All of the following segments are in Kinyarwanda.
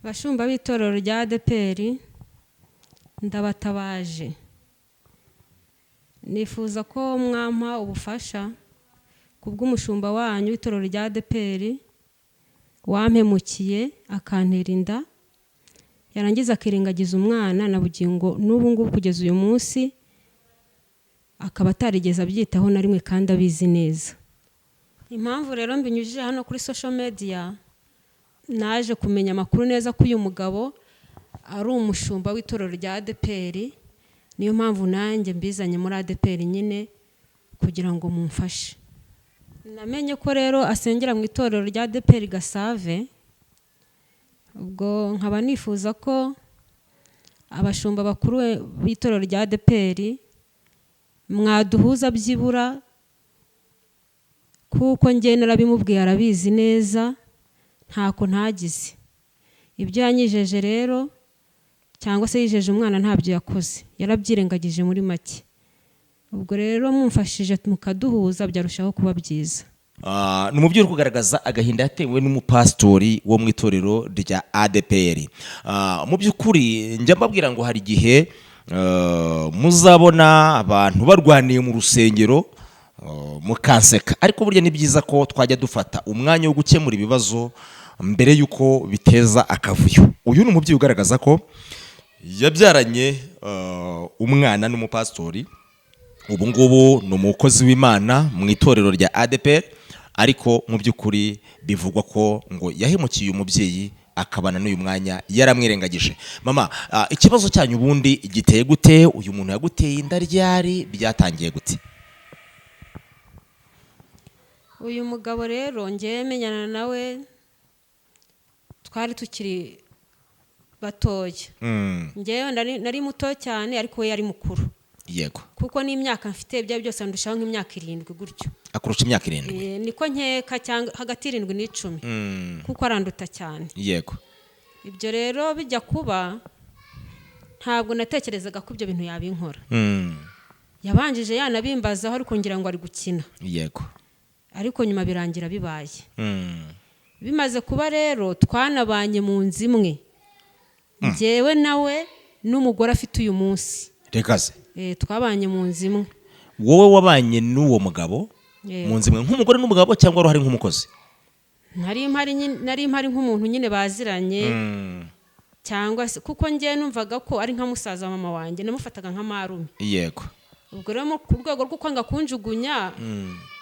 Bashumba b'itorero rya ADEPR, ndabatabaje, nifuza ko mwampa ubufasha ku bw'umushumba wanyu w'itorero rya ADEPR wampemukiye akantera inda, yarangiza akirengagiza umwana na bugingo n'ubu ngubu kugeza uyu munsi akaba atarigeze abyitaho na rimwe kandi abizi neza. Impamvu rero mbinyujije hano kuri social media, naje kumenya amakuru neza ko uyu mugabo ari umushumba w'itorero rya ADEPR, niyo mpamvu nanjye mbizanye muri ADEPR nyine kugira ngo mumfashe. Namenye ko rero asengera mu itorero rya ADEPR Gasave, ubwo nkaba nifuza ko abashumba bakuru b'itorero rya ADEPR mwaduhuza byibura, kuko njye narabimubwiye arabizi neza, ntako ntagize. Ibyo yanyijeje rero cyangwa se yijeje umwana ntabyo yakoze, yarabyirengagije muri make. Ubwo rero mumfashije mukaduhuza byarushaho kuba byiza. Ni umubyeyi uri kugaragaza agahinda yatewe n'umupasitori wo mu itorero rya ADEPR. Mu by'ukuri njya mbabwira ngo hari igihe muzabona abantu barwaniye mu rusengero mukanseka, ariko burya ni byiza ko twajya dufata umwanya wo gukemura ibibazo mbere y'uko biteza akavuyo. Uyu ni umubyeyi ugaragaza ko yabyaranye umwana n'umupasitori, ubu ngubu ni umukozi w'Imana mu itorero rya ADEPR, ariko mu by'ukuri bivugwa ko ngo yahemukiye uyu mubyeyi akabana n'uyu mwanya yaramwirengagije. Mama, ikibazo cyanyu ubundi giteye gute? Uyu muntu yaguteye inda ryari? Byatangiye gute? Uyu mugabo rero ngewe menyana nawe twari tukiri batoya. Ngewe nari muto cyane, ariko we yari mukuru, kuko n'imyaka mfite ibyo byose andushaho nk'imyaka 7 gutyo. Akurusha imyaka 7? Niko nkeka, cyangwa hagati y'7 n'10, kuko aranduta cyane. Ibyo rero bijya kuba, ntabwo natekerezaga ko ibyo bintu yabinkora. Yabanjije yanabimbazaho, ariko ngira ngo ari gukina, ariko nyuma birangira bibaye. Bimaze kuba rero, twanabanye mu nzu imwe, njyewe nawe n'umugore afite uyu munsi. Reka se! Twabanye mu nzu imwe. Wowe wabanye n'uwo mugabo Yego. mu nzu imwe nk'umugore n'umugabo, cyangwa wari uhari nk'umukozi? Nari mpari nk'umuntu nyine baziranye, cyangwa se kuko njyewe numvaga ko ari nka musaza wa mama wanjye, namufataga nka marume. Ubwo rero ku rwego rwo kwanga kunjugunya,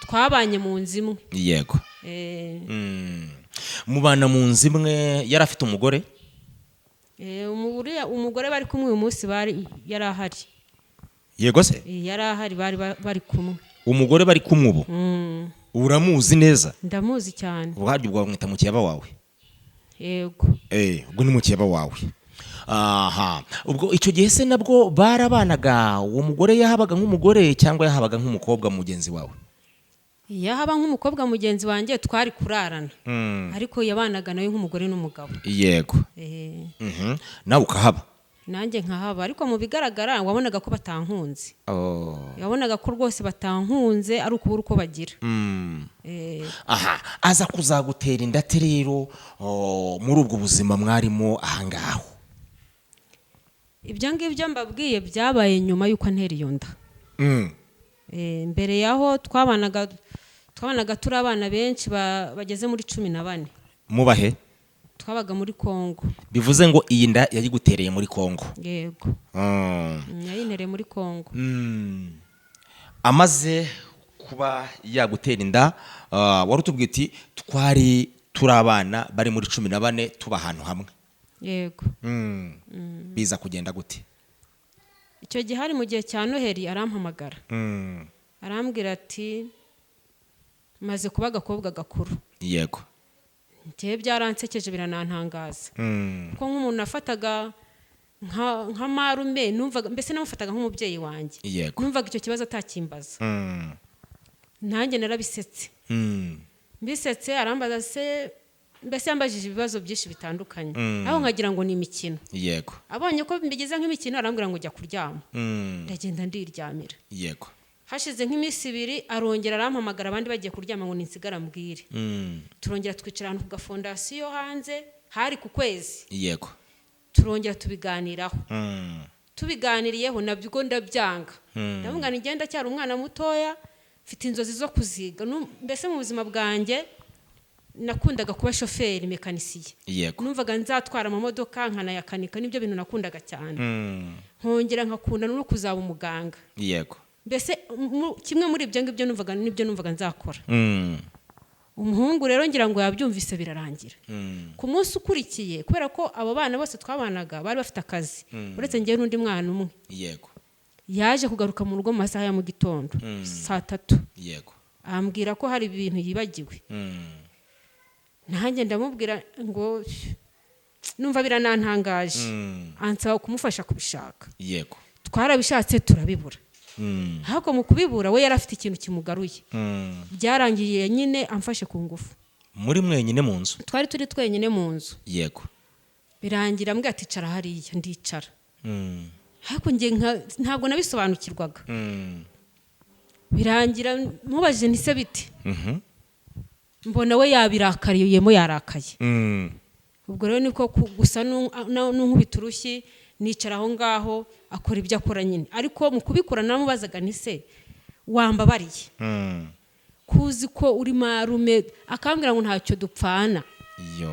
twabanye mu nzu imwe. Mubana mu nzu imwe, yari afite umugore? Umugore bari kumwe uyu munsi bari yari ahari. Yego se? Yari ahari, bari bari kumwe. Umugore bari kumwe ubu? Uramuzi neza? Ndamuzi cyane. Ubwo harya ubwo bamwita mukeba wawe? Yego. Ubwo ni mukeba wawe. Aha, ubwo icyo gihe se nabwo barabanaga? Uwo mugore yahabaga nk'umugore cyangwa yahabaga nk'umukobwa mugenzi wawe? Yahaba nk'umukobwa mugenzi wanjye, twari kurarana, ariko yabanaga nawe nk'umugore n'umugabo. Nawe ukahaba? Nanjye nkahaba, ariko mu bigaragara wabonaga ko batankunze. Wabonaga ko rwose batankunze, ari ukubura uko bagira. Aha, aza kuzagutera inda ate rero, muri ubwo buzima mwarimo ahangaho? Ibyo ngibyo mbabwiye byabaye nyuma y'uko antera iyo nda. Mbere yaho twabanaga turi abana benshi bageze muri 14. Mubahe? Twabaga muri Kongo. Bivuze ngo iyi nda yayigutereye muri Kongo? Yego. Yayintereye muri Kongo. Amaze kuba yagutera inda, wari utubwiye uti twari turi abana bari muri 14, tuba ahantu hamwe. Yego. Biza kugenda gute? Icyo gihe hari mu gihe cya Noheli, arampamagara, arambwira ati maze kuba agakobwa gakuru. Njyewe byaransekeje, biranantangaza, kuko nk'umuntu nafataga nka marume, numvaga mbese namufataga nk'umubyeyi wanjye. Numvaga icyo kibazo atakimbaza. Nanjye narabisetse. Mbisetse arambaza se, mbese yambajije ibibazo byinshi bitandukanye, aho nkagira ngo ni imikino. Abonye ko mbigize nk'imikino, arambwira ngo jya kuryama. Ndagenda ndiryamira. Hashize nk'iminsi 2 arongera arampamagara, abandi bagiye kuryama, ngo ninsigara mbwire. Turongera twicara ahantu ku gafondasiyo hanze. Hari ku kwezi. Turongera tubiganiraho. Tubiganiriyeho nabwo ndabyanga. Ndavuga nti ngenda cyari umwana mutoya, mfite inzozi zo kuziga. Mbese mu buzima bwanjye nakundaga kuba shoferi mekanisiye. Numvaga nzatwara amamodoka nkanayakanika, nibyo bintu nakundaga cyane. Nkongera nkakunda no kuzaba umuganga. Mbese kimwe muri ibyo ngibyo numvaga nibyo numvaga nzakora. Umuhungu rero ngira ngo yabyumvise, birarangira. Ku munsi ukurikiye, kubera ko abo bana bose twabanaga bari bafite akazi uretse njyewe n'undi mwana umwe, yaje kugaruka mu rugo mu masaha ya mu gitondo saa 3. Ambwira ko hari ibintu yibagiwe. Nanjye ndamubwira ngo numva biranantangaje. Ansaba kumufasha kubishaka. Twarabishatse turabibura. Ariko mu kubibura we yari afite ikintu kimugaruye. Byarangiye nyine amfashe ku ngufu. Muri mwenyine mu nzu? Twari turi twenyine mu nzu. Birangira ambwira ati: "Icara hariya." Ndicara. Ariko njye ntabwo nabisobanukirwaga. Birangira mubajije nti: "Se bite?" Mbona we yabirakariyemo, yarakaye. Ubwo rero niko gusa n'unkubita urushyi, nicara aho ngaho, akora ibyo akora nyine. Ariko mu kubikora namubazaga nti: "Se wambabariye kuzi ko uri marume?" Akambwira ngo ntacyo dupfana.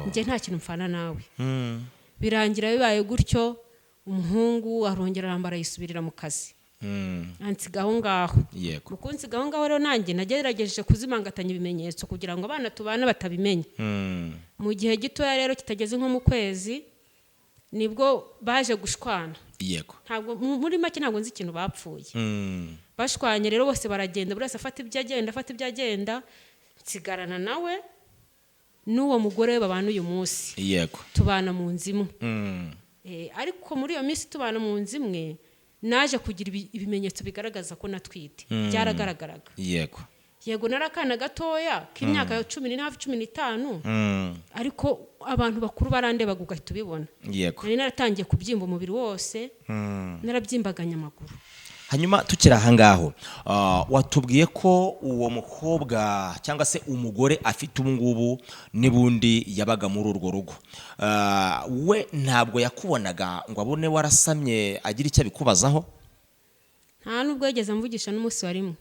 Njye nta kintu mpfana nawe. Birangira bibaye gutyo, umuhungu arongera arambara yisubirira mu kazi. Ansiga aho ngaho. Mu kunsiga aho ngaho rero, nanjye nagerageje kuzimangatanya ibimenyetso kugira ngo abana tubana batabimenya. Mu gihe gitoya rero kitageze nko mu kwezi, nibwo baje gushwana. Ntabwo muri make ntabwo nzi ikintu bapfuye. Bashwanye rero bose baragenda, buri wese afata ibyo agenda, afata ibyo agenda, nsigarana nawe n'uwo mugore we babana uyu munsi. Tubana mu nzu imwe. Ariko muri iyo minsi tubana mu nzu imwe, naje kugira ibimenyetso bigaragaza ko natwite. Byaragaragaraga. Yego, nari akana gatoya k'imyaka 10 hafi 15, ariko abantu bakuru barandebaga ugahita ubibona. Nari naratangiye kubyimba umubiri wose, narabyimbaganya amaguru. Hanyuma tukiri aha ngaho, watubwiye ko uwo mukobwa cyangwa se umugore afite ubu ngubu n'ubundi yabaga muri urwo rugo. We ntabwo yakubonaga ngo abone warasamye agira icyo abikubazaho? Nta nubwo yigeze amvugisha n'umunsi wa rimwe.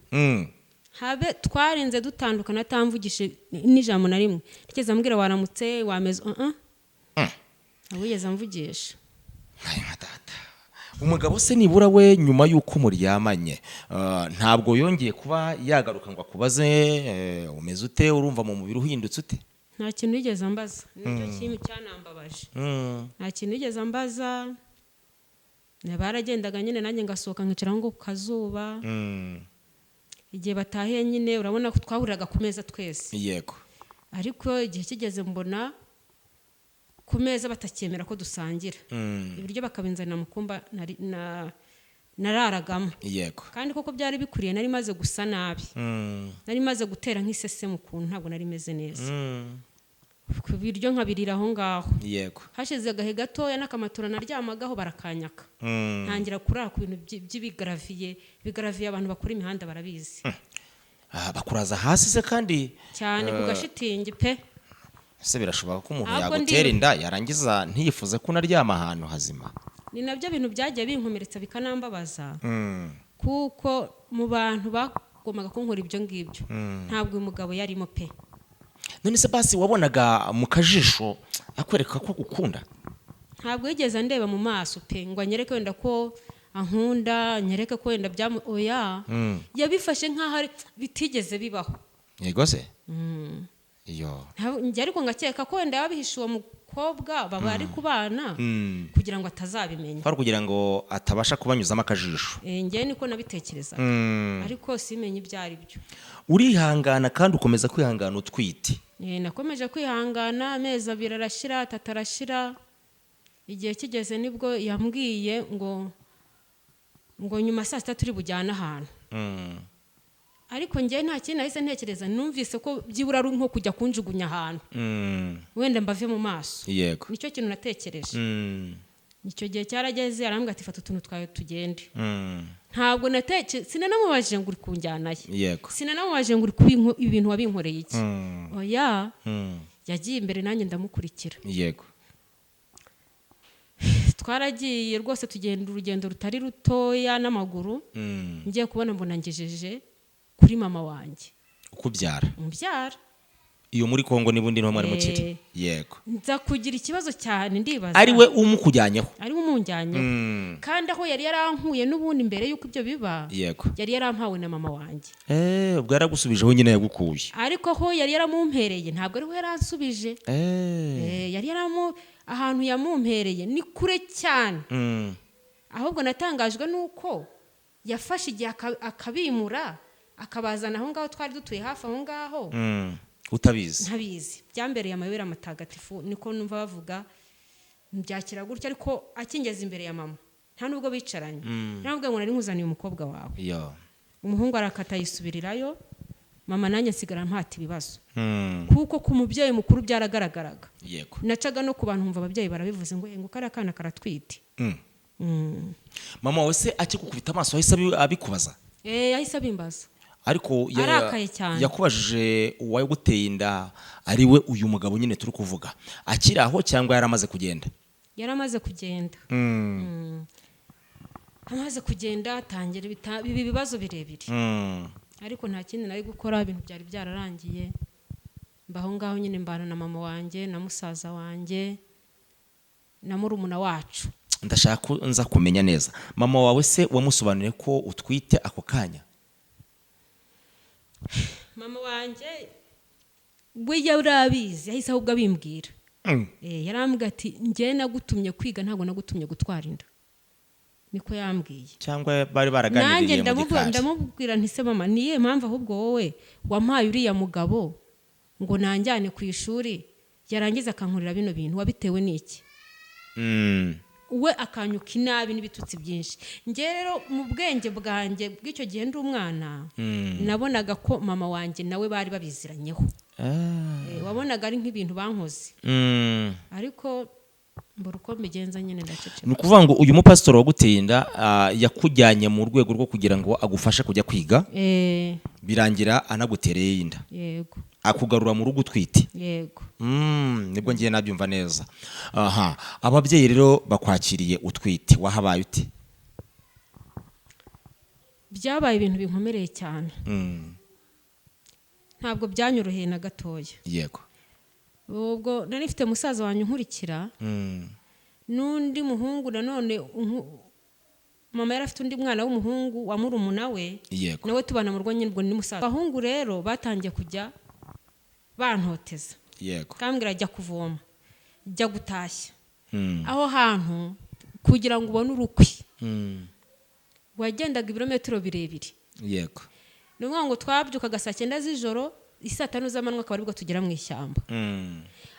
Habe twarinze dutandukana atamvugishe n'ijambo na rimwe. Ntigeze ambwira waramutse, wameze, ntabwo yigeze amvugisha. Ay, nka data. Umugabo se nibura we, nyuma y'uko muryamanye, ntabwo yongeye kuba yagaruka ngo akubaze umeze ute, urumva mu mubiri uhindutse ute? Nta kintu yigeze ambaza, nicyo kintu cyanambabaje. Nta kintu yigeze ambaza. Baragendaga nyine, nanjye ngasohoka nkicara aho ngo ku kazuba. Igihe batahiye nyine, urabona ko twahuriraga ku meza twese. Ariko igihe kigeze mbona ku meza batacyemera ko dusangira. Ibiryo bakabinzanira mu kumba nararagamo. Kandi koko byari bikwiriye, nari maze gusa nabi. Nari maze gutera nk'iseseme ukuntu, ntabwo nari meze neza. Ku biryo nkabirira aho ngaho. Hashize agahe gatoya n'akamatora naryamagaho barakanyaka. Ntangira kurara ku bintu by'ibigaraviye. Ibigaraviye abantu bakora imihanda barabizi. Ah, bakuraza hasi se kandi? Cyane, ku gashitingi pe. Ese birashoboka ko umuntu Ahubwo yagutera inda yarangiza ntiyifuze ko unaryama ahantu hazima? Ni nabyo bintu byagiye binkomeretsa bikanambabaza, kuko mu bantu bagombaga kunkora ibyo ngibyo ntabwo uyu mugabo yarimo pe. None se basi wabonaga mu kajisho akwereka ko agukunda? Ntabwo yigeze andeba mu maso pe ngo anyereke wenda ko ankunda, anyereke ko wenda byamu, oya. Yabifashe nk'aho ari bitigeze bibaho. Yego se, iyo. Njye ariko ngakeka ko wenda yabihishe uwo mukobwa baba ari kubana kugira ngo atazabimenya. Kwari kugira ngo atabasha kubanyuzamo akajisho. Njyewe niko nabitekerezaga, ariko simenye ibyo ari byo. Urihangana kandi ukomeza kwihangana utwite? Nakomeje kwihangana, amezi 2 arashira, 3 arashira. Igihe kigeze nibwo yambwiye ngo nyuma saa sita turi bujyane ahantu. Ariko njyewe nta kintu nahise ntekereza, numvise ko byibura ari nko kujya kunjugunya ahantu wenda mbave mu maso. Nicyo kintu natekereje. Icyo gihe cyarageze, arambwira ati: "Fata utuntu twawe tugende." Ntabwo sinanamubajije ngo uri kunjyanayo. Sinanamubajije ngo uri ibintu wabinkoreye iki. Oya. Yagiye imbere, nanjye ndamukurikira. Twaragiye rwose, tugenda urugendo rutari rutoya n'amaguru. Ngiye kubona mbona ngejeje kuri mama wanjye Ukubyara? Umubyara. Iyo muri Kongo n'ubundi niho mwari mukiri? Eh. Yego. Nza kugira ikibazo cyane, ndibaza. Ari we umukujyanyeho? Ari we umunjyanyeho. Kandi aho yari yarankuye n'ubundi mbere y'uko ibyo biba, yari yarampawe na mama wanjye. Eh, ubwo yaragusubijeho nyine yagukuye. Ariko aho yari yaramumpereye ntabwo ariho yaransubije. Yari yaramu ahantu yamumpereye ni kure cyane. Ahubwo natangajwe n'uko yafashe igihe akabimura, akabazana aho ngaho twari dutuye hafi aho ngaho. Utabizi? Ntabizi. Byambereye amayobera matagatifu, niko numva bavuga, mbyakira gutya. Ariko akingeza imbere ya mama, nta nubwo bicaranye, ntabwo ngo nari nkuzaniye umukobwa wawe. Umuhungu arakata yisubirirayo, mama nanjye nsigara mpata ibibazo, kuko ku mubyeyi mukuru byaragaragaraga. Nacaga no ku bantu nkumva ababyeyi barabivuze ngo ngo kariya kana karatwite. Mama wawe se akigukubita amaso yahise abikubaza? Eh, yahise abimbaza. Ariko Arakaye cyane. yakubajije uwaguteye inda, ari we uyu mugabo nyine turi kuvuga, akiri aho cyangwa yaramaze kugenda? Yaramaze kugenda. Amaze kugenda atangira biba ibibazo birebire. Ariko nta kindi nari gukora, ibintu byari byararangiye. Mba aho ngaho nyine, mbana na mama wanjye na musaza wanjye na murumuna wacu. Ndashaka ko nza kumenya neza, mama wawe se wamusobanuriye ko utwite ako kanya? Mama wanjye we yari abizi, yahise ahubwo abimbwira. Yarambwiye ati: "Njye nagutumye kwiga, ntabwo nagutumye gutwara inda." Niko yambwiye. Cyangwa bari Nanjye baraganiriye mu gikari? ndamubwira nti: "Se mama, niyihe mpamvu ahubwo wowe wampaye uriya mugabo ngo nanjyane ku ishuri, yarangiza akankorera bino bintu? Wabitewe n'iki?" We akanyuka inabi n'ibitutsi byinshi. Njye rero mu bwenge bwanjye bw'icyo gihe ndi umwana, nabonaga ko mama wanjye nawe bari babiziranyeho. Wabonaga ari nk'ibintu bankoze. Ariko mbura uko mbigenza nyine, ndaceceka. Ni ukuvuga ngo uyu mupasitori waguteye inda yakujyanye mu rwego rwo kugira ngo agufashe kujya kwiga, birangira anagutereye inda, Yego. akugarura mu rugo utwite? Yego. Nibwo ngiye nabyumva neza. Aha ababyeyi rero bakwakiriye utwite, wahabaye ute? Byabaye ibintu binkomereye cyane. Ntabwo byanyoroheye na gatoya. Ubwo nari mfite musaza wanjye unkurikira n'undi muhungu nanone mama yari afite undi mwana w'umuhungu wa murumuna we, nawe tubana mu rugo nyine. Ubwo ni musaza. Abahungu rero batangiye kujya bantoteza, kambwira: "Jya kuvoma, jya gutashya." Aho hantu kugira ngo ubone urukwi, wagendaga ibirometero birebire. Ni ukuvuga ngo twabyukaga saa 9 z'ijoro, isaa 5 z'amanywa akaba aribwo tugera mu ishyamba.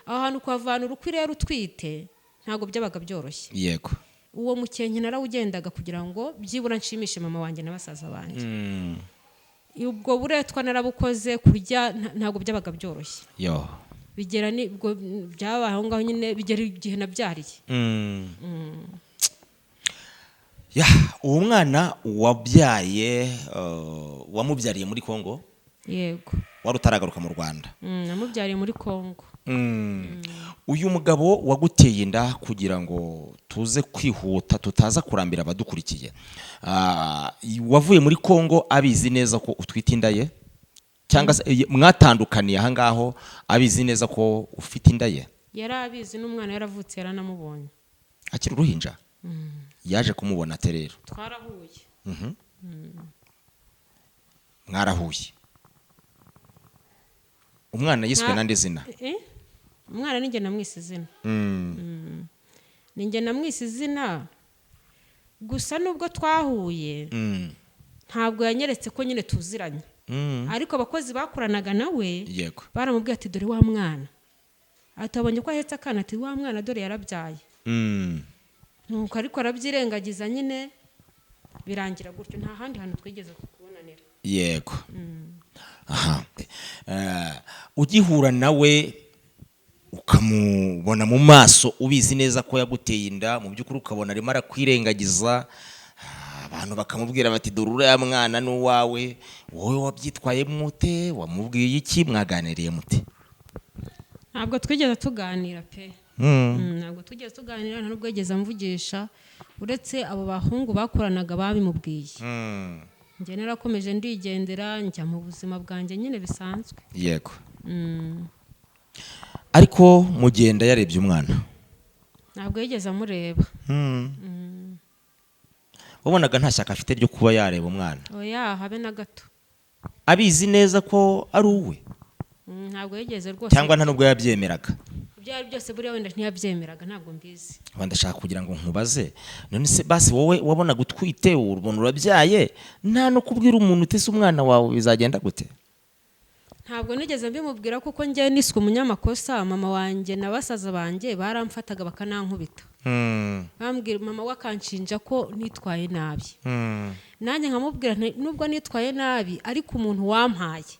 Aho hantu kuhavana urukwi rero utwite ntabwo byabaga byoroshye. Uwo mukenke narawugendaga kugira ngo byibura nshimishe mama wanjye na basaza banjye. Ubwo buretwa narabukoze. Kurya ntabwo byabaga byoroshye. Bigera ubwo byabaye aho ngaho nyine, bigera igihe nabyariye. Ya, uwo mwana wabyaye, wamubyariye muri Kongo? Yego. Wari utaragaruka mu Rwanda? Namubyariye muri Kongo. Uyu mugabo waguteye inda, kugira ngo tuze kwihuta tutaza kurambira abadukurikiye, wavuye muri Kongo abizi neza ko utwite inda ye, cyangwa se mwatandukaniye aha ngaho abizi neza ko ufite inda ye? Yari abizi, n'umwana yaravutse, yaranamubonye. Akiri uruhinja? Yaje kumubona ate rero? Twarahuye. Mwarahuye. Umwana yiswe nande zina? Eh? Umwana ni njye namwise izina. Ni njye namwise izina. Gusa nubwo twahuye, ntabwo yanyeretse ko nyine tuziranye. Ariko abakozi bakoranaga nawe baramubwiye ati: "Dore wa mwana." Atabonye ko ahetse akana, ati: "Wa mwana dore yarabyaye." Nuko ariko arabyirengagiza nyine, birangira gutyo, nta handi hantu twigeze kubonanira. Yego. Aha, ugihura nawe ukamubona mu maso, ubizi neza ko yaguteye inda, mu by'ukuri ukabona arimo arakwirengagiza, abantu bakamubwira bati: "Dore uriya mwana ni uwawe," wowe wabyitwayemo ute? Wamubwiye iki? Mwaganiriye mute? Ntabwo twigeze tuganira pe. Ntabwo tugeze tuganira, nta nubwo yigeze amvugisha, uretse abo bahungu bakoranaga babimubwiye. Njye narakomeje ndigendera, njya mu buzima bwanjye nyine bisanzwe. Yego, ariko mugenda yarebye umwana? Ntabwo yigeze amureba. Wabonaga nta shyaka afite ryo kuba yareba umwana? Oya, habe na gato. Abizi neza ko ari uwe? Ntabwo yigeze rwose. Cyangwa nta nubwo yabyemeraga? Ibyo ari byose buriya wenda ntiyabyemeraga, ntabwo mbizi. Uba ndashaka kugira ngo nkubaze, none se basi wowe wabonaga utwite, ubona urabyaye, nta no kubwira umuntu utese umwana wawe, bizagenda gute? Ntabwo nigeze mbimubwira, kuko njyewe niswe umunyamakosa. Mama wanjye na basaza banjye baramfataga bakanankubita, bambwira, mama we akanshinja ko nitwaye nabi, nanjye nkamubwira nti nubwo nitwaye nabi, ariko umuntu wampaye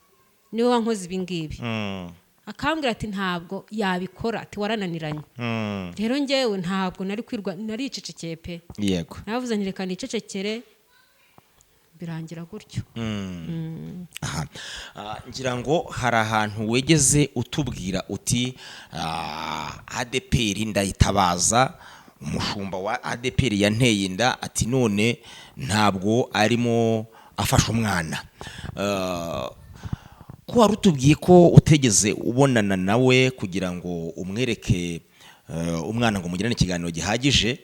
niwe wankoze ibi ngibi. Akambwira ati ntabwo yabikora, ati warananiranye. Rero njyewe ntabwo nari kwirwa, naricecekeye pe. Navuze nti reka nicecekere, birangira gutyo. Aha. Ngira ngo hari ahantu wegeze utubwira uti ADEPR ndayitabaza, umushumba wa ADEPR yanteye inda, ati none ntabwo arimo afasha umwana. Ko wari utubwiye ko utegeze ubonana nawe kugira ngo umwereke umwana, ngo mugirane ikiganiro gihagije,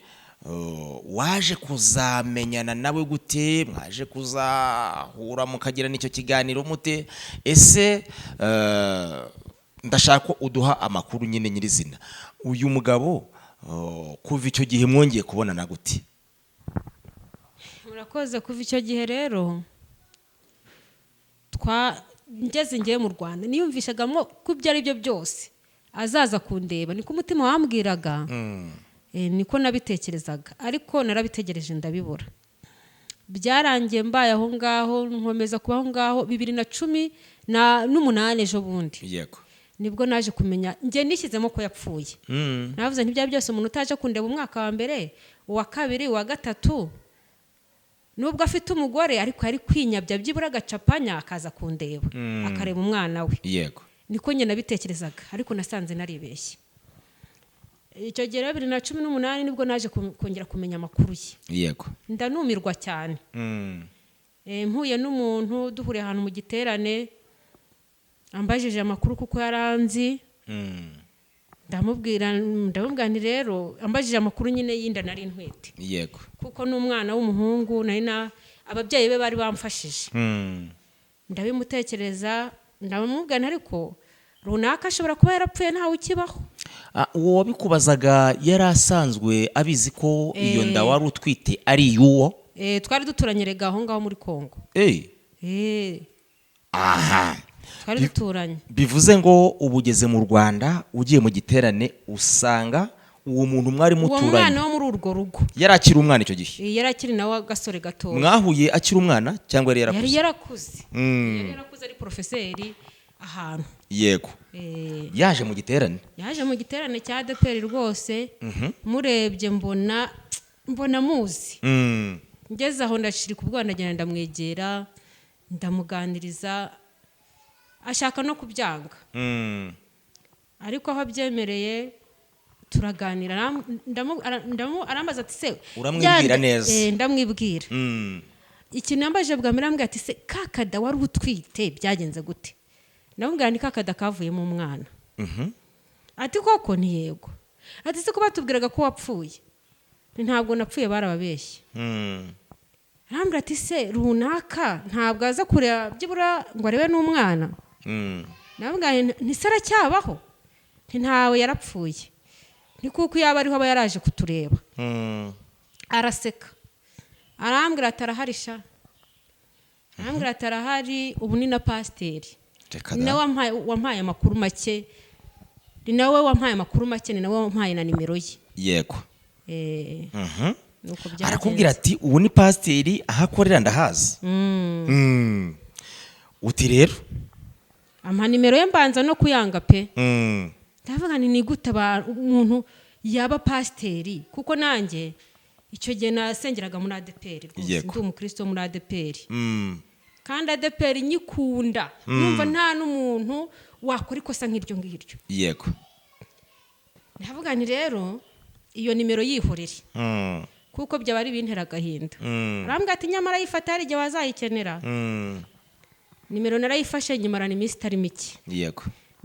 waje kuzamenyana nawe gute? Mwaje kuzahura mukagirana icyo kiganiro mute? Ese ndashaka ko uduha amakuru nyine nyirizina, uyu mugabo kuva icyo gihe mwongeye kubonana gute? Murakoze. Kuva icyo gihe rero twa ngeze ngiye mu Rwanda, niyumvishagamo ko ibyo ari byo byose azaza kundeba, niko umutima wambwiraga. Niko nabitekerezaga, ariko narabitegereje ndabibura. Byarangiye mbaye aho ngaho, nkomeza kuba aho ngaho. 2018 ejo bundi nibwo naje kumenya. Njye nishyizemo ko yapfuye. Navuze ntibya byose, umuntu utaje kundeba umwaka wa mbere, uwa kabiri, uwa gatatu, nubwo afite umugore, ariko yari kwinyabya byibura agacapanya akaza kundeba, akareba umwana we. Niko njye nabitekerezaga, ariko nasanze naribeshye. Icyo gihe rero 2018 nibwo naje kongera kumenya amakuru ye. Ndanumirwa cyane. Mpuye n'umuntu, duhuriye ahantu mu giterane, ambajije amakuru kuko yaranzi. Ndamubwira nti rero, ambajije amakuru nyine y'inda nari ntwite, kuko n'umwana w'umuhungu nari na ababyeyi be bari bamfashije. Ndabimutekereza, ndamubwira nti ariko runaka ashobora kuba yarapfuye, ntawe ukibaho. Uwo wabikubazaga yari asanzwe abizi ko iyo nda wari utwite ari iy'uwo? Twari duturanye rega aho ngaho muri Kongo. Aha. Twari duturanye. Bivuze ngo ubu ugeze mu Rwanda, ugiye mu giterane, usanga uwo muntu mwari Uwo muturanye mwana wo muri urwo rugo. Yari akiri umwana icyo gihe? Yari akiri nawe agasore gatoya. Mwahuye akiri umwana cyangwa yari Yari yarakuze? yarakuze. Yari yarakuze, ari porofeseri ahantu. Yaje mu giterane? Yaje mu giterane cya ADEPR rwose. Murebye mbona muzi. Ngeze aho ndashirika ubwoba, ndagenda ndamwegera, ndamuganiriza, ashaka no kubyanga. Ariko aho abyemereye turaganira, arambaza ati se Uramwibwira neza? Ndamwibwira. Ikintu yambajije bwa mbere, arambwira ati se kakada wari utwite byagenze gute? Ndamubwira ni kakada kavuyemo umwana. Ati koko? Ni yego. Ati se ko batubwiraga ko wapfuye? Nti ntabwo napfuye, barababeshye. Arambwira ati se runaka ntabwo aza kureba byibura ngo arebe n'umwana? Ndamubwira nti ntise aracyabaho? Nti ntawe, yarapfuye, ni kuko iyo aba ariho aba yaraje kutureba. Araseka, arambwira ati arahari sha, arambwira ati arahari, ubu ni na pasiteri. Reka Ni da. nawe wampaye amakuru make, ni nawe wampaye amakuru make, ni nawe wampaye na nimero ye. Nuko byagenze. Arakubwira ati ubu ni pasiteri, aho akorera ndahazi. Uti rero Ampa nimero ye, mbanza no kuyanga pe. Ndavuga ni gute umuntu yaba pasiteri, kuko nanjye icyo gihe nasengeraga muri ADEPR rwose. Ndi umukristo muri ADEPR. Kandi ADEPR nyikunda, numva nta n'umuntu wakora ikosa nk'iryo ngiryo. Ndavuga nti rero iyo nimero yihorere, kuko byaba ari ibintera agahinda. Arambwira ati nyamara yifata, hari igihe wazayikenera. Nimero narayifashe, nyimarana iminsi itari mike.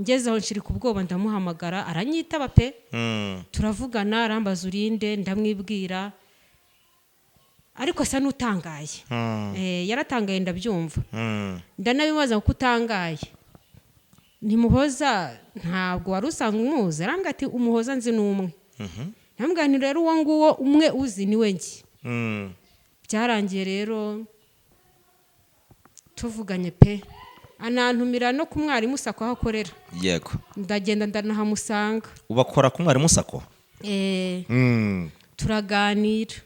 Ngeze aho nshirika ubwoba, ndamuhamagara, aranyitaba pe. Turavugana, arambaza urinde, ndamwibwira, ariko asa n'utangaye. Yaratangaye ndabyumva. Ndanabimubaza kuko utangaye, ntimuhoza ntabwo wari usanzwe umuzi? Arambwira ati umuhoza nzi ni umwe. Ndamubwira nti rero uwo nguwo umwe uzi ni we njye. Byarangiye rero tuvuganye pe, anantumira no ku mwarimu SACCO aho akorera. Ndagenda ndanahamusanga. Ubakora ku mwarimu SACCO? Eh, turaganira.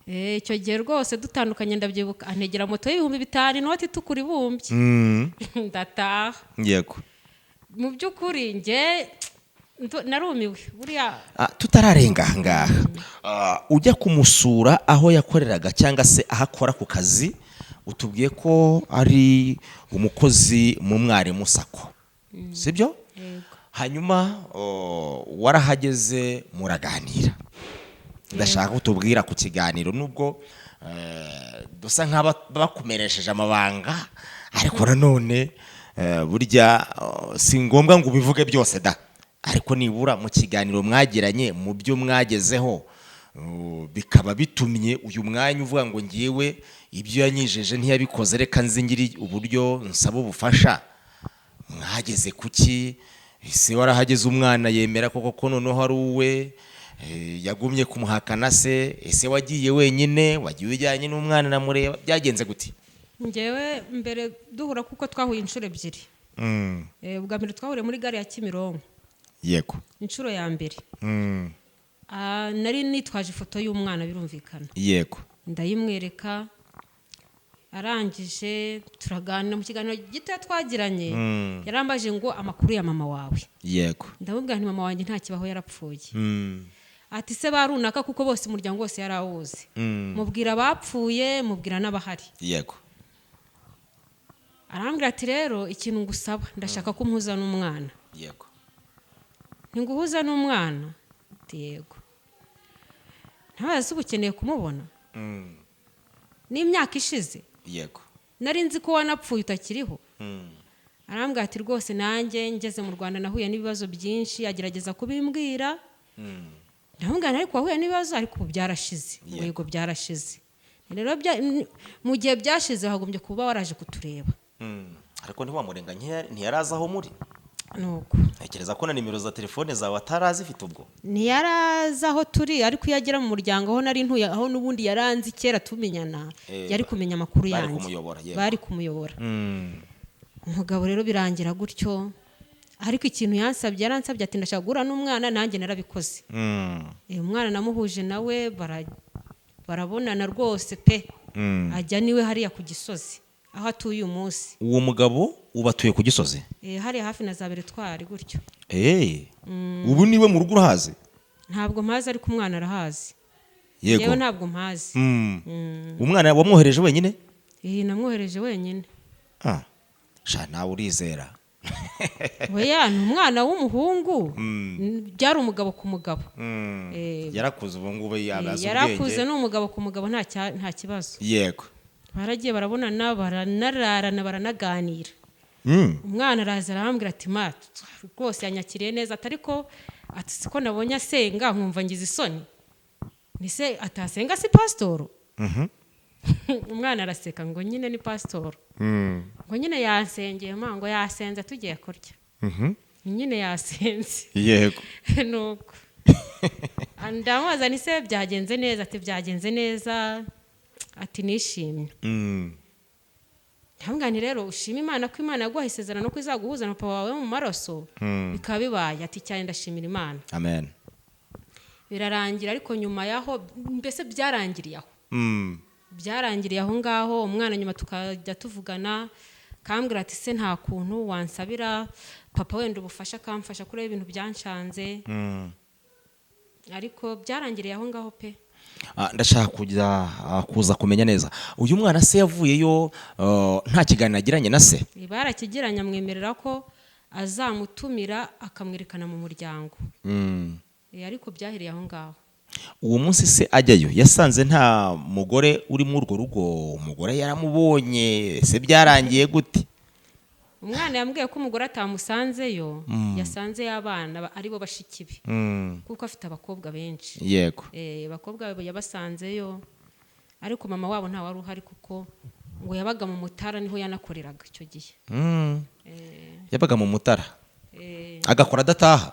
Icyo gihe rwose dutandukanye, ndabyibuka antegera moto y'5000, inoti itukura ibumbye. Ndataha. Mu by'ukuri njye narumiwe buriya. Tutararenga aha ngaha, ujya kumusura aho yakoreraga cyangwa se aho akora ku kazi, utubwiye ko ari umukozi mu mwarimu SACCO, sibyo? Yego. Hanyuma warahageze muraganira. Ndashaka ko utubwira ku kiganiro, nubwo dusa nk'abakumeresheje amabanga, ariko nanone burya si ngombwa ngo ubivuge byose da, ariko nibura mu kiganiro mwagiranye, mu byo mwagezeho, bikaba bitumye uyu mwanya uvuga ngo ngewe ibyo yanyijeje ntiyabikoze, reka nzingire uburyo nsaba ubufasha. Mwageze kuki? Ese warahageze umwana yemera koko ko noneho ari uwe? Yagumye kumuhakana se? Ese wagiye wenyine, wagiye ujyanye n'umwana namureba, byagenze gute? Njyewe mbere duhura, kuko twahuye inshuro ebyiri. Ubwa mbere twahuriye muri gare ya Kimironko. Inshuro ya mbere, nari nitwaje ifoto y'umwana, birumvikana. Ndayimwereka, arangije turaganira. Mu kiganiro gito twagiranye, yarambaje ngo amakuru ya mama wawe? Ndamubwira nti mama wanjye ntakibaho, yarapfuye. Ati se ba runaka, kuko bose umuryango wose yari awuzi. Mubwira abapfuye, mubwira n'abahari. Arambwira ati rero ikintu ngusaba, ndashaka ko umpuza n'umwana. Ntinguhuza n'umwana? Ati yego. Ntabaza uba ukeneye kumubona n'imyaka ishize? Nari nzi ko wanapfuye utakiriho. Arambwira ati rwose nanjye ngeze mu Rwanda nahuye n'ibibazo byinshi, agerageza kubimbwira. Ndamubwira ariko wahuye n'ibibazo, ariko ubu byarashize. Ngo yego byarashize. Rero mu gihe byashize wagombye kuba waraje kutureba. Ariko ntiwamurenga, ntiyarazi aho muri. Nuko. Ntekereza ko na nimero za telefone zawe atarazifite ubwo. Ntiyarazi aho turi, ariko iyo agera mu muryango aho nari ntuye, aho n'ubundi yaranzi kera tumenyana, yari kumenya amakuru bari yanjye. Kumuyobora, yego. Bari kumuyobora. Umugabo rero birangira gutyo, ariko ikintu yansabye, yaransabye ati ndashaka guhura n'umwana, nanjye narabikoze. Umwana namuhuje nawe, barabonana rwose pe. Ajya niwe hariya ku Gisozi aho atuye uyu munsi. Uwo mugabo ubu atuye ku Gisozi? Hariya hafi na za Beretwari gutyo. Ubu niwe mu rugo urahazi? Ntabwo mpazi, ariko umwana arahazi. Yewe ntabwo mpazi. Umwana wamwohereje wenyine? Namwohereje wenyine. Ah. Sha nawe urizera. Oya, ni umwana w'umuhungu. Byari umugabo ku mugabo. Yarakuze ubu ngubu, yabaza Yarakuze. ubwenge. Ni umugabo ku mugabo, nta kibazo. Baragiye barabonana, baranararana, baranaganira. Umwana araza arambwira ati ma, rwose yanyakiriye neza, ati ariko ati siko nabonye asenga nkumva ngize isoni, nise atasenga si pasitoro? Umwana araseka ngo nyine ni pasitoro. Ngo nyine yansengeye ma, ngo yasenze tugiye kurya. Nyine yasenze. Nuko ndamubaza ni se byagenze neza? Ati byagenze neza, ati nishimye. Ndamubwira nti rero ushima Imana ko Imana yaguhaye isezerano ko izaguhuza na papa wawe mu maraso, bikaba bibaye. Ati cyane, ndashimira Imana. Amen. Birarangira, ariko nyuma yaho mbese byarangiriye aho. Byarangiriye aho ngaho. Umwana nyuma tukajya tuvugana, kambwira ati se nta kuntu wansabira papa wenda ubufasha, akamfasha kureba ibintu byanshanze? Ariko byarangiriye aho ngaho pe. Ndashaka kujya kuza kumenya neza uyu mwana se yavuyeyo nta kiganiro agiranye na se? Barakigiranye, amwemerera ko Azamutumira akamwerekana mu muryango. Ariko byahereye aho ngaho. Uwo munsi se ajyayo yasanze nta mugore uri muri urwo rugo? Umugore yaramubonye se? Byarangiye gute? Umwana yambwiye ko umugore atamusanzeyo, yasanzeyo abana aribo bashiki be, kuko afite abakobwa benshi. Abakobwa yabasanzeyo, ariko mama wabo nta wari uhari, kuko ngo yabaga mu Mutara, niho yanakoreraga icyo gihe. Yabaga mu Mutara, agakora adataha?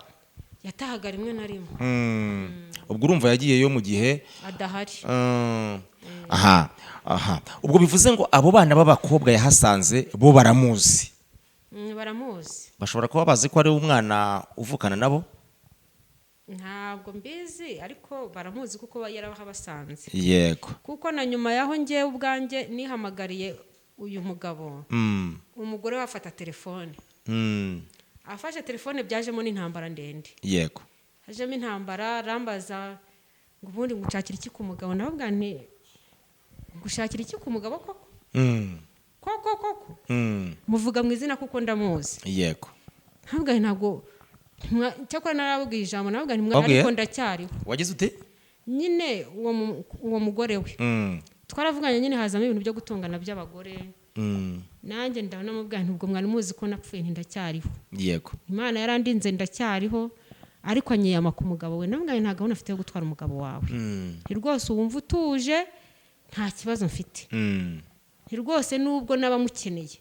Yatahaga rimwe na rimwe. Ubwo urumva yagiyeyo mu gihe adahari. Aha ubwo bivuze ngo abo bana b'abakobwa yahasanze bo baramuzi? Baramuzi. Bashobora kuba bazi ko ari umwana uvukana nabo? Ntabwo mbizi, ariko baramuzi kuko yarahabasanze. Kuko na nyuma y'aho ngewe ubwanjye nihamagariye uyu mugabo, umugore we afata telefone. Afashe telefone, byajemo n'intambara ndende. Hajemo intambara, arambaza ngo ubundi ngushakira iki ku mugabo? Nawe nti gushakira iki ku mugabo koko? Koko koko? Muvuga mu izina kuko ndamuzi. Ntabwo ntabwo cyakora narababwiye ijambo, nababwiye nti Wabwiye? Ariko ndacyariho. Wagize ute? Nyine uwo mugore we twaravuganye nyine, hazamo ibintu byo gutongana by'abagore. Nanjye ndabona nti ubwo mwari muzi ko napfuye, nti ndacyariho. Imana yarandinze, ndacyariho, ariko anyiyama ku mugabo we. Namubwiye nta gahunda afite yo gutwara umugabo wawe. Nti rwose wumva utuje, nta kibazo mfite. Nti rwose nubwo naba mukeneye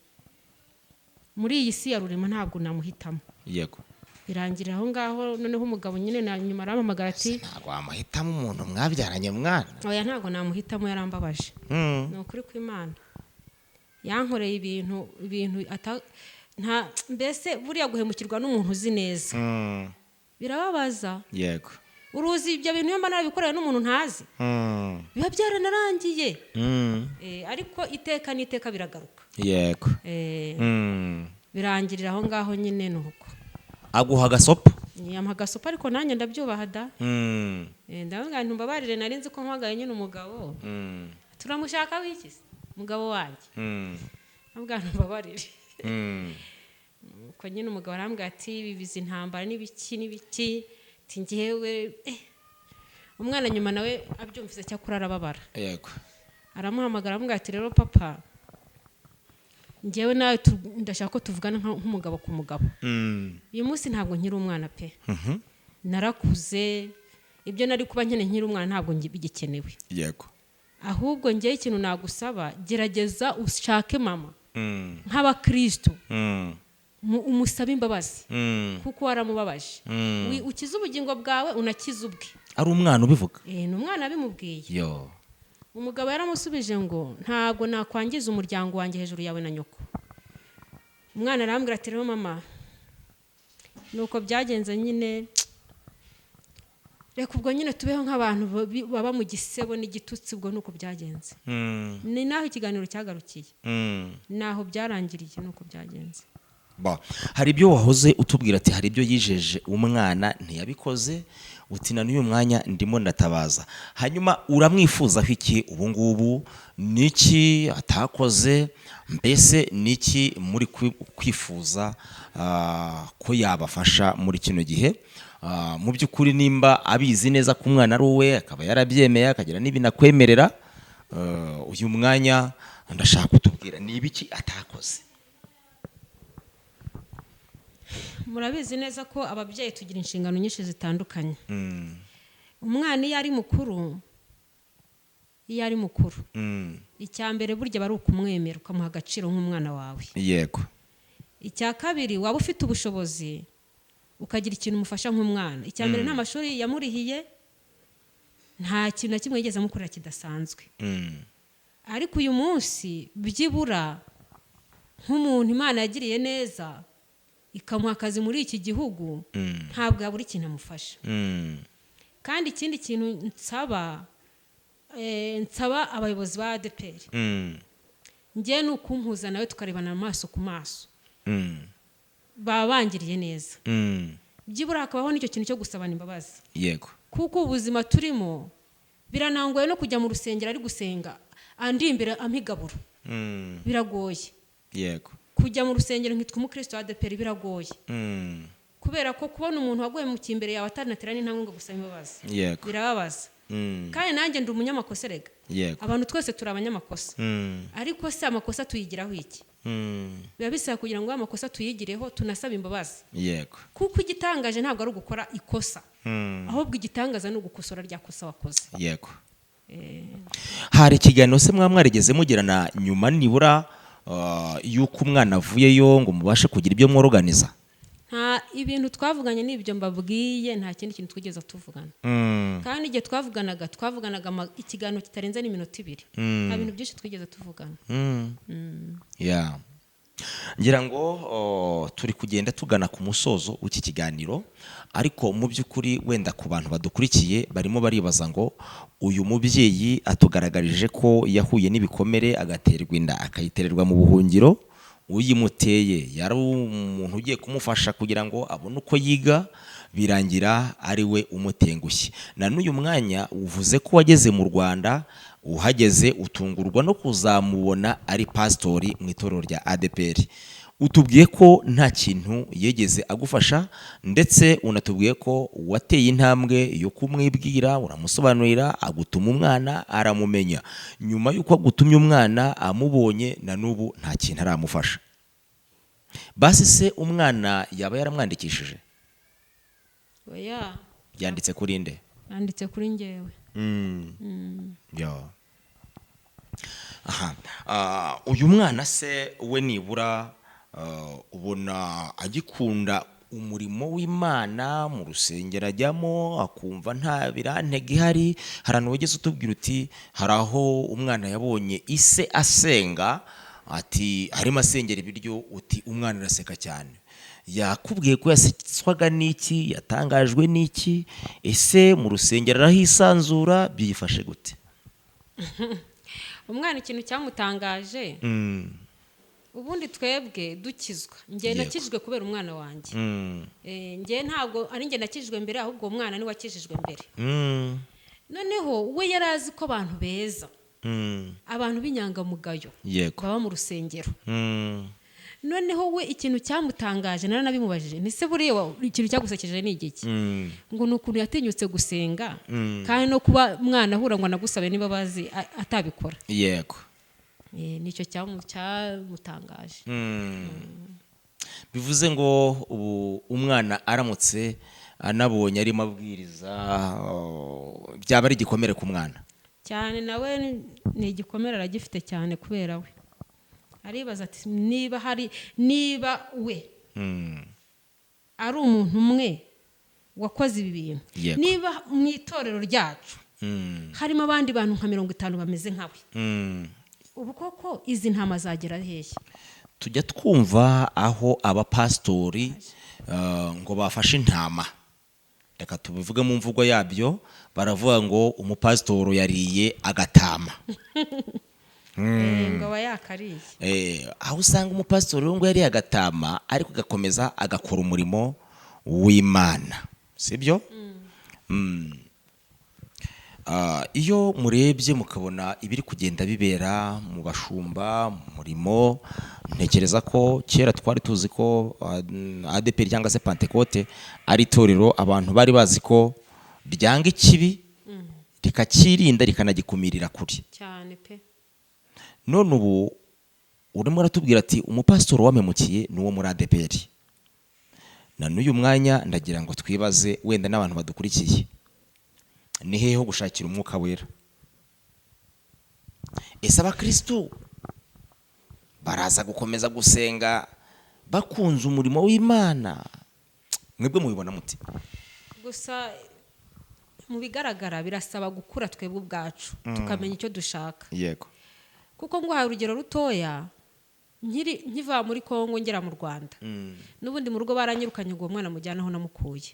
muri iyi si ya rurema, ntabwo namuhitamo. Birangira aho ngaho. Noneho umugabo nyine na nyuma arampamagara ati Ntabwo wamuhitamo umuntu mwabyaranye mwana? Oya, ntabwo namuhitamo, yarambabaje. Ni ukuri kw'Imana, yankoreye ibintu nta mbese buriya guhemukirwa n'umuntu uzi neza birababaza. Uruzi ibyo bintu, iyo mba narabikorewe n'umuntu ntazi, biba byaranarangiye. Ariko iteka n'iteka biragaruka. Birangirira aho ngaho nyine, ni uko. Aguha agasopo? Yampa agasopo, ariko nanjye ndabyubaha da. Ndavuga nti mbabarire, nari nzi ko mpamagaye nyine umugabo. Turamushaka wiki se umugabo wanjye? Ndavuga nti mbabarire. Ubwo nyine umugabo arambwira ati bibiza intambara n'ibiki n'ibiki, ati ngewe umwana nyuma nawe abyumvise cyakora arababara. Aramuhamagara, aramubwira ati rero papa, ngewe nawe ndashaka ko tuvugana nk'umugabo ku mugabo. Uyu munsi ntabwo nkiri umwana pe. Narakuze, ibyo nari kuba nkeneye nkiri umwana ntabwo bigikenewe. Ahubwo ngewe ikintu nagusaba, gerageza ushake mama nk'abakristo, umusabe imbabazi, kuko waramubabaje. Ukize ubugingo bwawe, unakize ubwe. Ari umwana ubivuga? Ni umwana abimubwiye. Yo! Umugabo yaramusubije ngo ntabwo nakwangiza umuryango wanjye hejuru yawe na nyoko. Umwana arambwira ati rero mama, nuko byagenze nyine, reka ubwo nyine tubeho nk'abantu baba mu gisebo n'igitutsi. Ubwo nuko byagenze. Ni naho ikiganiro cyagarukiye. Naho byarangiriye, nuko byagenze. Ba, hari ibyo wahoze utubwira, ati hari ibyo yijeje umwana ntiyabikoze, uti na n'uyu mwanya ndimo ndatabaza. Hanyuma uramwifuzaho iki ubu ngubu? Niki atakoze? Mbese niki muri kwifuza ko yabafasha muri kino gihe? Mu by'ukuri nimba abizi neza ko umwana ari uwe, akaba yarabyemeye, akagira n'ibinakwemerera, uyu mwanya ndashaka kutubwira ni ibiki atakoze. Murabizi neza ko ababyeyi tugira inshingano nyinshi zitandukanye. Umwana iyo ari mukuru, icya mbere burya aba ari ukumwemera, ukamuha agaciro nk'umwana wawe. Icya kabiri, waba ufite ubushobozi ukagira ikintu umufasha nk'umwana. Icya mbere, nta mashuri yamurihiye, nta kintu na kimwe yigeze amukorera kidasanzwe. Ariko uyu munsi byibura nk'umuntu Imana yagiriye neza ikamuha akazi muri iki gihugu, ntabwo yabura ikintu amufasha. Kandi ikindi kintu nsaba abayobozi ba ADEPR, njye ni ukumpuza nawe tukarebana amaso ku maso. Baba bangiriye neza. Byibura hakabaho n'icyo kintu cyo gusabana imbabazi. Kuko ubuzima turimo biranangoye, no kujya mu rusengero ari gusenga andi imbere ampa igaburo, biragoye. Kujya mu rusengero nkitwa umukristo wa ADEPR biragoye, kubera ko kubona umuntu waguye mu kimbere yawe ataranatera n'intambwe ngo gusaba imbabazi, birababaza. Kandi nanjye ndi umunyamakosa rega. Abantu twese turi abanyamakosa. Ariko se amakosa tuyigiraho iki? Biba bisaba kugira ngo amakosa tuyigireho, tunasaba imbabazi. Kuko igitangaje ntabwo ari ugukora ikosa, ahubwo igitangaza ni ugukosora rya kosa wakoze. Hari ikiganiro se mwaba mwarigeze mugirana nyuma nibura y'uko umwana avuyeyo ngo mubashe kugira ibyo mworoganiza? Nta ibintu twavuganye, n'ibyo mbabwiye, nta kindi kintu twigeze tuvugana. Kandi igihe twavuganaga ikiganiro kitarenze n'iminota 2. Nta bintu byinshi twigeze tuvugana. Yeah. Ngira ngo turi kugenda tugana ku musozo w'iki kiganiro, ariko mu by'ukuri wenda ku bantu badukurikiye barimo baribaza ngo uyu mubyeyi atugaragarije ko yahuye n'ibikomere, agaterwa inda, akayitererwa mu buhungiro, uyimuteye yari umuntu ugiye kumufasha kugira ngo abone uko yiga, birangira ari we umutengushye. Na n'uyu mwanya uvuze ko wageze mu Rwanda, uhageze utungurwa no kuzamubona ari pasitori mu itorero rya ADEPR. Utubwiye ko nta kintu yigeze agufasha, ndetse unatubwiye ko wateye intambwe yo kumwibwira, uramusobanurira, agutuma umwana aramumenya. Nyuma y'uko agutumye umwana amubonye, na n'ubu nta kintu aramufasha. Basi se umwana yaba yaramwandikishije? Oya. Byanditse kuri nde? Yanditse kuri njyewe. Yo. Aha. Uyu mwana se we nibura ubona agikunda umurimo w'Imana? Mu rusengero ajyamo akumva nta birantega ihari? Hari ahantu wigeze utubwira uti hari aho umwana yabonye ise asenga, ati arimo asengera ibiryo, uti umwana araseka cyane. Yakubwiye ko yasetswaga n'iki? Yatangajwe n'iki? Ese mu rusengero arahisanzura? Byifashe gute? Umwana ikintu cyamutangaje, ubundi twebwe dukizwa, njye nakijijwe kubera umwana wanjye. Njye ntabwo ari njye nakijijwe mbere, ahubwo uwo mwana niwe wakijijwe mbere. Noneho we yari azi ko abantu beza, abantu b'inyangamugayo baba mu rusengero. Noneho we ikintu cyamutangaje, naranabimubajije nti se buriya ikintu cyagusekeje ni igiki? Ngo ni ukuntu yatinyutse gusenga, kandi no kuba mwana ahura ngo anagusabe n'imbabazi atabikora. Nicyo cyamutangaje. Bivuze ngo ubu umwana aramutse anabonye arimo abwiriza, byaba ari igikomere ku mwana? Cyane, nawe ni igikomere aragifite cyane, kubera we aribaza ati niba hari, niba we ari umuntu umwe wakoze ibi bintu, niba mu itorero ryacu harimo abandi bantu nka 50 bameze nkawe, ubu koko izi ntama zagera hehe? Tujya twumva aho abapasitori ngo bafashe intama, reka tubivuge mu mvugo yabyo, baravuga ngo umupasitoro yariye agatama. Ngo aba yakariye. Aho usanga umupasitori ngo yariye agatama, ariko agakomeza agakora umurimo w'Imana, sibyo? Iyo murebye mukabona ibiri kugenda bibera mu bashumba, mu murimo, ntekereza ko kera twari tuzi ko ADEPR cyangwa se Pentecote ari itorero abantu bari bazi ko ryanga ikibi, rikakirinda, rikanagikumirira kure. Cyane pe. None ubu urimo uratubwira ati umupasitori wamemukiye ni uwo muri ADEPR. Na n'uyu mwanya ndagira ngo twibaze, wenda n'abantu badukurikiye, ni hehe ho gushakira umwuka wera? Ese abakristu baraza gukomeza gusenga bakunze umurimo w'Imana? Mwebwe mubibona muti? Gusa mu bigaragara birasaba gukura twebwe ubwacu, tukamenya icyo dushaka. Kuko nguhaye urugero rutoya, nkiva muri Kongo ngera mu Rwanda, n'ubundi mu rugo baranyirukanye ngo uwo mwana mujyane aho namukuye.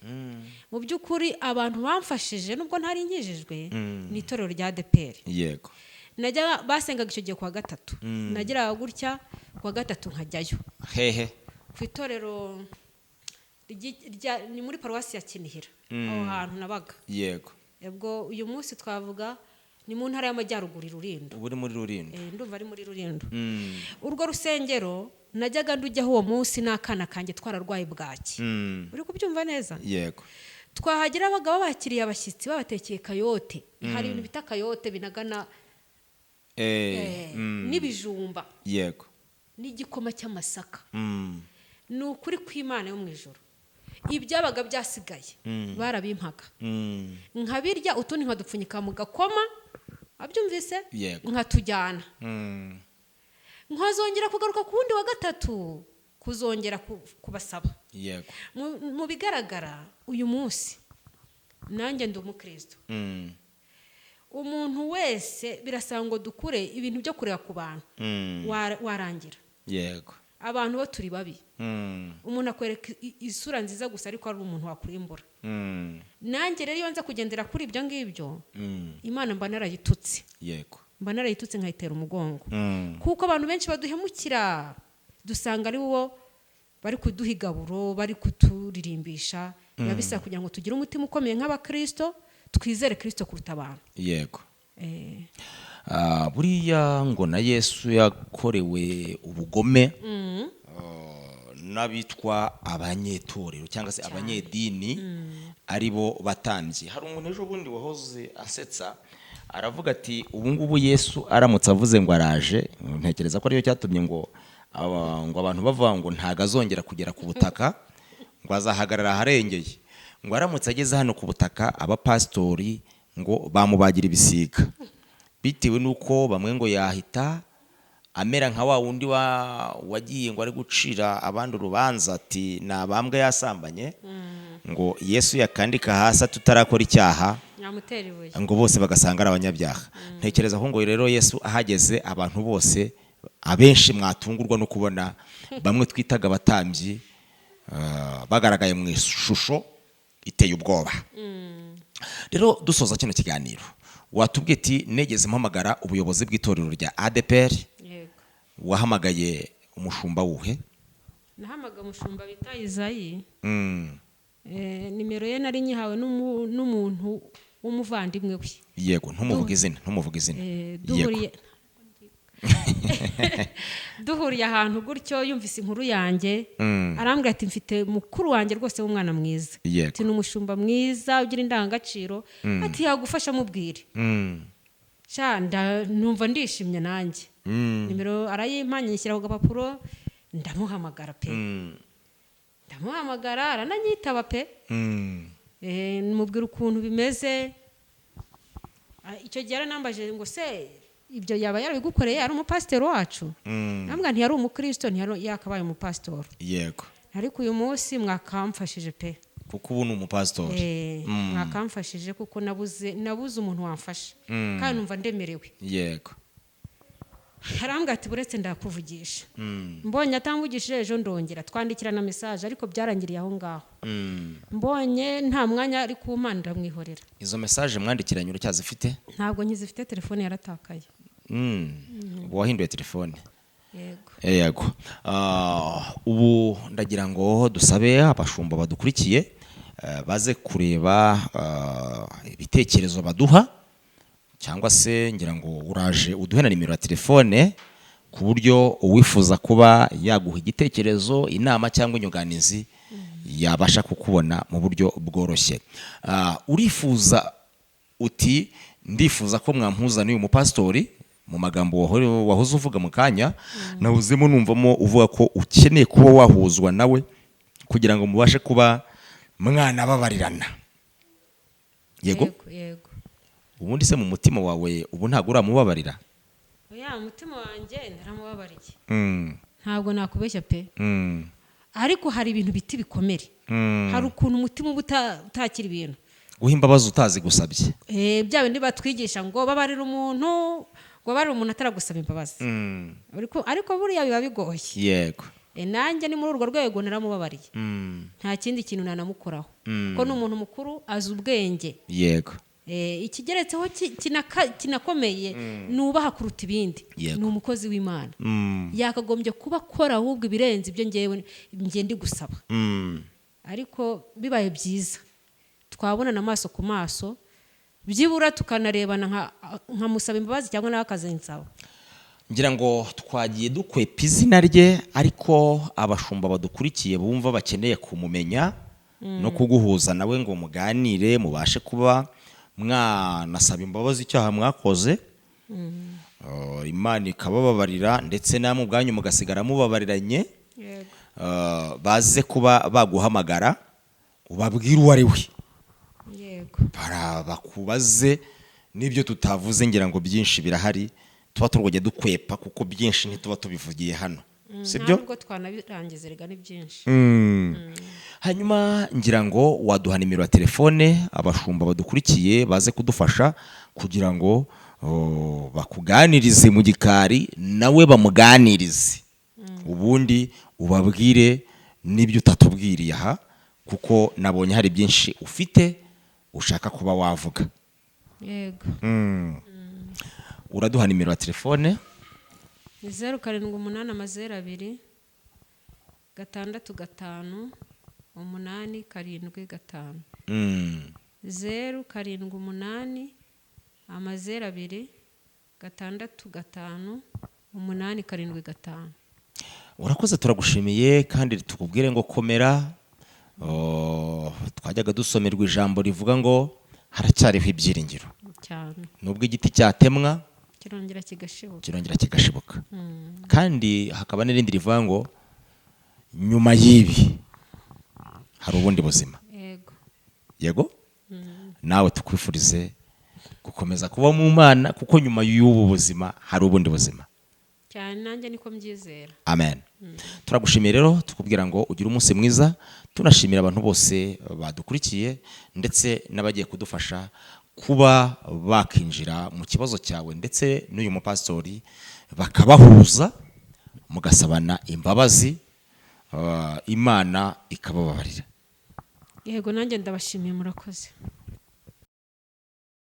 Mu by'ukuri abantu bamfashije, nubwo ntari nkijijwe, ni itorero rya ADEPR. Najya basengaga icyo gihe kuwa gatatu, nageraga gutya kuwa gatatu nkajyayo. Hehe? Ku itorero ni muri paruwasi ya Kinihira, aho hantu nabaga. Ubwo uyu munsi twavuga ni mu ntara y'Amajyaruguru, i Rulindo. Ubu uri muri Rulindo? Ndumva ari muri Rulindo. Urwo rusengero Najyaga ndujyaho uwo munsi n'akana kanjye twararwaye bwaki. Mm. Uri kubyumva neza? Yego. Twahagera abagabo bakiriye abashyitsi, babatekeye kayote. Hari ibintu bita kayote binagana n'ibijumba n'igikoma cy'amasaka. Ni ukuri kw'Imana yo mu ijoro, ibyabaga byasigaye barabimpaga, nkabirya, utundi nkadupfunyika mu gakoma, abyumvise? Yego. Nkatujyana, nkazongera kugaruka ku wundi wa gatatu kuzongera kubasaba. Mu bigaragara, uyu munsi nanjye ndi umukristo. Umuntu wese birasaba ngo dukure ibintu byo kureba ku bantu. Warangira abantu bo turi babi. Umuntu akwereka isura nziza gusa, ariko ari umuntu wakurimbura. Nanjye rero iyo nza kugendera kuri ibyo ngibyo, Imana mba narayitutse. Mba narayitutse nkayitera umugongo, kuko abantu benshi baduhemukira dusanga ari wo bari kuduha igaburo, bari kuturirimbisha. Biba bisaba kugira ngo tugire umutima ukomeye nk'abakristo, twizere Kristo kuruta abantu. Buriya ngo na Yesu yakorewe ubugome n'abitwa abanyetorero cyangwa se abanyedini, ari bo batambyi. Hari umuntu ejo bundi wahoze asetsa, aravuga ati: "Ubu ngubu Yesu aramutse avuze ngo araje," ntekereza ko ariyo cyatumye ngo ngo abantu bavuga ngo ntago azongera kugera ku butaka, ngo azahagarara aharengeye, ngo aramutse ageze hano ku butaka, abapasitori ngo bamubagira ibisiga, bitewe n'uko bamwe ngo yahita amera nka wa wundi wagiye ngo ari gucira abandi urubanza, ati nabambwe yasambanye, ngo Yesu yakandika hasi ati utarakora icyaha nyamutera ibuye, ngo bose bagasanga ari abanyabyaha. Ntekereza ko ngo rero Yesu ahageze, abantu bose, abenshi mwatungurwa no kubona bamwe twitaga abatambyi bagaragaye mu ishusho iteye ubwoba. Rero dusoza kino kiganiro, watubwiye ati negeze mpamagara ubuyobozi bw'itorero rya ADEPR. Yego. Wahamagaye umushumba wuhe? Nahamagaye umushumba bita Izayi. Nimero ye nari nyihawe n'umuntu w'umuvandimwe we. Yego, ntumuvuge izina, ntumuvuge izina. Duhuriye ahantu gutyo, yumvise inkuru yanjye, arambwira ati mfite mukuru wanjye rwose w'umwana mwiza, ati ni umushumba mwiza ugira indangagaciro, ati yagufasha, mubwire. Sha, numva ndishimye nanjye. Nimero arayimpa, nyishyira ku gapapuro, ndamuhamagara pe. Ndamuhamagara, arananyitaba pe. Mubwira ukuntu bimeze. Icyo gihe yaranambaje ngo se ibyo yaba yarabigukoreye ari umupasiteri wacu? Nambwa ntiyari umukristo, ntiyari yakabaye umupasitori. Ariko uyu munsi mwakamfashije pe. Kuko ubu ni umupasitori. Mwakamfashije kuko nabuze umuntu wamfasha, kandi numva ndemerewe. Arambwira ati buretse ndakuvugisha. Mbonye atamvugishije ejo, ndongera twandikirana message, ariko byarangiriye aho ngaho. Mbonye nta mwanya ari kumpa, ndamwihorera. Izo message mwandikiranye uracyazifite? Ntabwo nkizifite, telefone yaratakaye. Ubu wahinduye telefone? Yego. Yego. Ubu ndagira ngo dusabe abashumba badukurikiye baze kureba ibitekerezo baduha, cyangwa se ngira ngo uraje uduhe na nimero ya telefone, ku buryo uwifuza kuba yaguha igitekerezo, inama cyangwa inyunganizi yabasha kukubona mu buryo bworoshye. Urifuza uti ndifuza ko mwampuza n'uyu mupasitori. Mu magambo wahoze uvuga mu kanya, nawuzemo numvamo uvuga ko ukeneye kuba wahuzwa nawe kugira ngo mubashe kuba mwanababarirana. Yego? Yego. Ubundi se mu mutima wawe ubu ntabwo uramubabarira? Oya, umutima wanjye naramubabariye. Ntabwo nakubeshya pe. Ariko hari ibintu biti bikomere. Hari ukuntu umutima uba utakira ibintu. Guha imbabazi utazi gusabye. Bya bindi batwigisha ngo babarira umuntu, ngo babarire umuntu ataragusaba imbabazi. Ariko buriya biba bigoye. Nanjye ni muri urwo rwego naramubabariye. Nta kindi kintu nanamukoraho, kuko ni umuntu mukuru, azi ubwenge. Ikigeretseho kinakomeye nubaha kuruta ibindi, ni umukozi w'Imana. Yakagombye kuba akora ahubwo ibirenze ibyo ngewe njye ndi gusaba. Ariko bibaye byiza twabonana amaso ku maso, byibura tukanarebana, nkamusaba imbabazi cyangwa nawe akazinsaba. Ngira ngo twagiye dukwepa izina rye, ariko abashumba badukurikiye bumva bakeneye kumumenya no kuguhuza nawe ngo muganire, mubashe kuba mwanasaba imbabazi icyaha mwakoze, Imana ikabababarira, ndetse namwe ubwanyu mugasigara mubabariranye. Yego. Baze kuba baguhamagara, ubabwire uwo ari we. Yego. Bakubaze n'ibyo tutavuze. Ngira ngo byinshi birahari tuba turwajya dukwepa, kuko byinshi ntituba tubivugiye hano, sibyo? Nta nubwo twanabirangiza, erega ni byinshi. Hanyuma ngira ngo waduha nimero ya telefone, abashumba badukurikiye baze kudufasha kugira ngo bakuganirize mu gikari, nawe bamuganirize, ubundi ubabwire n'ibyo utatubwiriye aha, kuko nabonye hari byinshi ufite ushaka kuba wavuga. Yego. Uraduha nimero ya telefone. Ni 0780 006 875. 0780 065 875. Urakoze, turagushimiye kandi tukubwire ngo komera. Oh, twajyaga dusomerwa ijambo rivuga ngo haracyariho ibyiringiro. Cyane. Nubwo igiti cyatemwa, kirongera kigashibuka. Kirongera kigashibuka. Kandi hakaba n'irindi rivuga ngo nyuma y'ibi hari ubundi buzima. Yego. Yego, nawe tukwifurize gukomeza kuba mu Mana, kuko nyuma y'ubu buzima hari ubundi buzima. Cyane, nanjye niko mbyizera. Amen. Turagushimiye rero, tukubwira ngo ugire umunsi mwiza. Tunashimira abantu bose badukurikiye ndetse n'abagiye kudufasha kuba bakinjira mu kibazo cyawe ndetse n'uyu mupasitori, bakabahuza mugasabana imbabazi, Imana ikabababarira. Yego, nanjye ndabashimiye, murakoze.